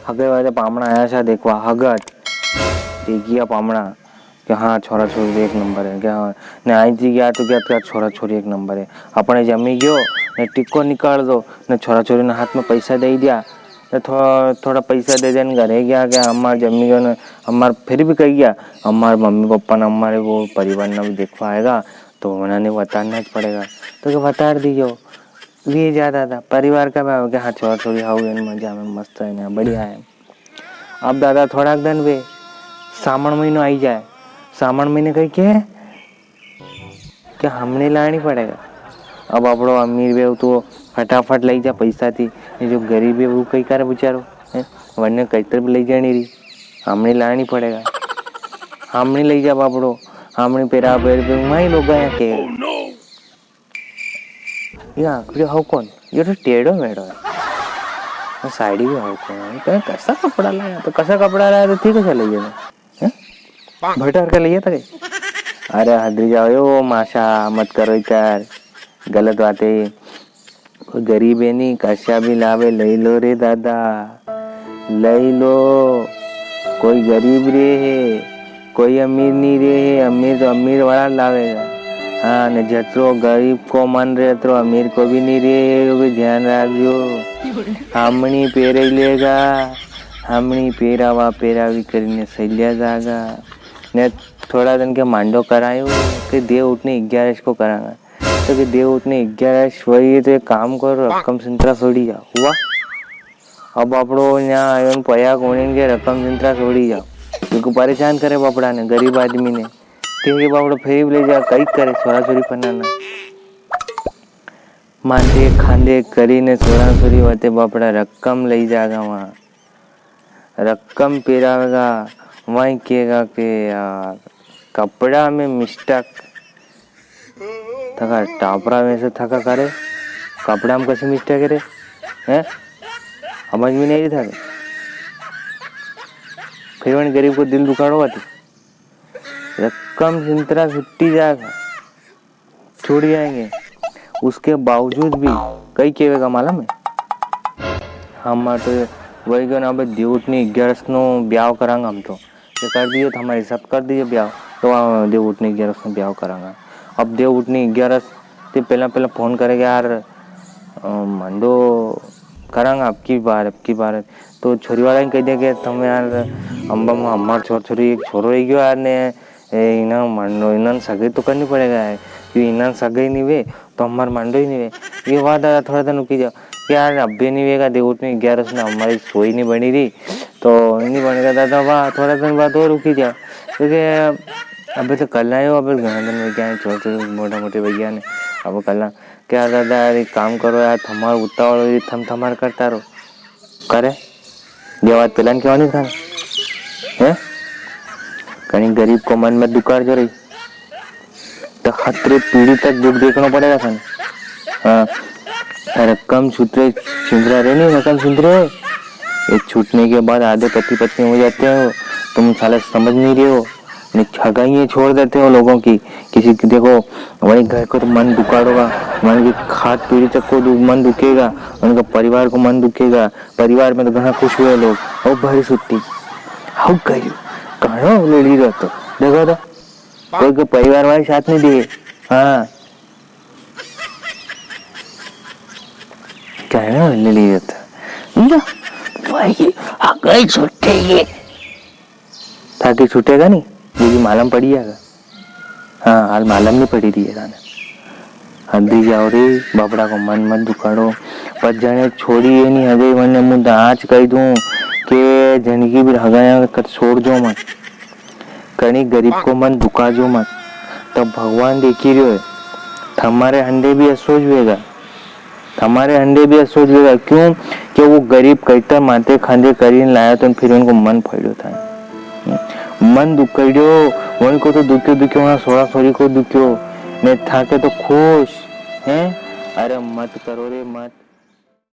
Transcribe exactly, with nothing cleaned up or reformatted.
हगे वाले पामणा आया सा देखवा, हगत। देखिया पामणा कि हाँ, छोरा छोरी एक नंबर है, क्या हाँ? ने आई थी गया तो क्या, क्या छोरा छोरी एक नंबर है। अपने जमी गयो, ने टिक्को निकाल दो, ने छोरा छोरी ने हाथ में पैसा दे दिया, ने थो-, थोड़ा पैसा दे देने घरे गया, क्या हमार जमी गयो ने, हमार फिर भी कही गया, हमार मम्मी पापा ने, हमारे वो परिवार ने भी देखवा आएगा, तो उन्होंने बताना ज पड़ेगा। तो क्या बता दियो, वे ज्यादा था, परिवार का भाव क्या, हाँ, छोरा छोरी हाउ है, मजा में मस्त है ना, बढ़िया है। अब दादा थोड़ा दिन वे सावण महीनो आई जाए, सावण महीने कही के क्या हमने लानी पड़ेगा। अब आपड़ो अमीर वे तो फटाफट ले जा पैसा थी, ये जो गरीब है वो कई करे बेचारो, हैं? वरने कई तरफ ले जानी री, हमने लानी पड़ेगा, हमने ले जा बापड़ो, हमने पेरा पेर पे माई लोग यहाँ के। ये आंकड़ियो हो कौन? ये तो टेढ़ो मेढ़ो है। ये साड़ी भी हो कौन है? तो कसा कपड़ा लाया? तो कसा कपड़ा लाया तो ठीक है, चले गए। हैं? भटर का लिया था कई? अरे हदरी जाओ यो माशा, मत करो इतर। गलत बात है। कोई गरीब है नी, कसा भी लावे, लई लो रे दादा। लई लो, कोई गरीब रे है, कोई अमीर नी रे है, अमीर तो अमीर वाला लावेगा। हाँ, ने जतरो गरीब को मन रे, अतरो अमीर को भी नी रे, वो भी ध्यान राखजो। हमणी पेरे लेगा, हमणी पेरावा पेरावी करीने सैल्या जागा। ने थोड़ा दिन के मांडो करायो, के देव उठनी ग्यारस को करांगा। तो के देव उठनी ग्यारस वही, तो एक काम करो, रकम संतरा छोड़ी जाओ। हुआ? अब आपड़ो यहाँ आयो न पया कोनी के रकम जिंतरा छोड़ी जाओ, क्योंकि परेशान करे बापड़ा ने, गरीब आदमी ने। क्योंकि बापड़ो फेरी ले जा, कई करे छोरा छोरी पन्ना ना। मांदे खांदे करी ने छोरा छोरी वाते बापड़ा रकम ले जागा वहाँ। रकम पेरावेगा, वहीं कहेगा के यार, कपड़ा में mistake। थका टापरा में से थका करे, कपड़ा में कसी mistake करे, हैं? समझ में नहीं था। फिर वणी गरीब को दिल दुखाड़ो आती। रकम जिंतरा छुट्टी जाएगा, छूट जाएंगे, उसके बावजूद भी कई केवेगा मालूम है? हम तो वही क्यों ना, अब देवउठनी ग्यारस नो ब्याव करांगा हम तो। ये कर दिए तो हमारे सब कर दिए ब्याव, तो वहाँ देवउठनी ग्यारस नो ब्याव करांगा। अब देवउठनी ग्यारस ते पहला, पहला फोन करेगा यार, अ, मंडो करांगा अब की बार, अब की बार। तो छोरी वाला ही कह दिया कि तुम यार, हम, हम, हमार छोर छोरी एक छोरो रह गयो यार ने, ए, इन्हें मंडो, इन्हें सगाई तो करनी पड़ेगा यार, क्यों इन्हें सगाई नहीं वे, तो हमार मंडो ही नहीं वे। ये बात दादा थोड़ा दिन रुकी जाओ। यार, अबे नहीं वेगा, देवउठनी ग्यारस ने हमारी सोई नहीं बनी रही, तो नहीं बनेगा दादा, वाह, थोड़ा दिन बाद और रुकी जाओ, क्योंकि अबे तो कल आयो, अबे घणा दिन हो गया, छोटे छोटे, मोटा मोटे भैया ने, अब कल आ। क्या दादा, यार, एक काम करो यार, थमार उतावल हो रही, थम थमार करता रहो। करे, ये बात पेला ने केवा नी था, हैं? कणी गरीब को मन मत दुखाड़ जो रही। तो हतरे पीढ़ी तक दुख देखना पड़ेगा थाने। हाँ, रकम सूत्रे छिंदरा रे नी, रकम सूत्रे। ये छूटने के बाद आधे पति पत्नी हो जाते हो, तुम साले समझ नहीं रहे हो। ने सगाइयाँ छोड़ देते हो लोगों की। किसी की देखो, वही घर को तो मन दुखाड़ोगा, मन की खाट पीढ़ी तक को दु-, मन दुखेगा, उनका परिवार को मन दुखेगा। परिवार में तो घणा खुश हुए लोग। ओ भारी सुट्टी। हाउ करियो? घणो लड़ी रहो तो। देखो तो। कोई को परिवार वाले साथ नहीं दिए। हाँ। घणो लड़ी रहो तो। लो, भाई, आ गई छुट्टी ये। थाके छूटेगा नी, ये भी मालूम पड़ी जाएगा। हाँ, हाल मालूम नहीं पड़ी रही है थाने। हदी जाओ रे, बापड़ा को मन मत दुखाड़ो। पर जने छोड़ी ये नहीं हगे, वने मुँह आज कही दूँ के जणकी भी हगाया कर छोड़ जो मत। कणी गरीब को मन दुखा जो मत। तब भगवान देखी रह्यो है। थमारे हंडे भी असो ज वेगा। थमारे हंडे भी असो ज वेगा। क्यों? कि वो गरीब कई तर माथे खांदे करीन लाया तो फिर उनको मन फड़्यो था। मन दुखड़्यो, वणी को तो दुख्यो दुख्यो, वहाँ सोरा सोरी को दुख्यो, ने थाके तो खुश, हैं? अरे मत करो रे मत।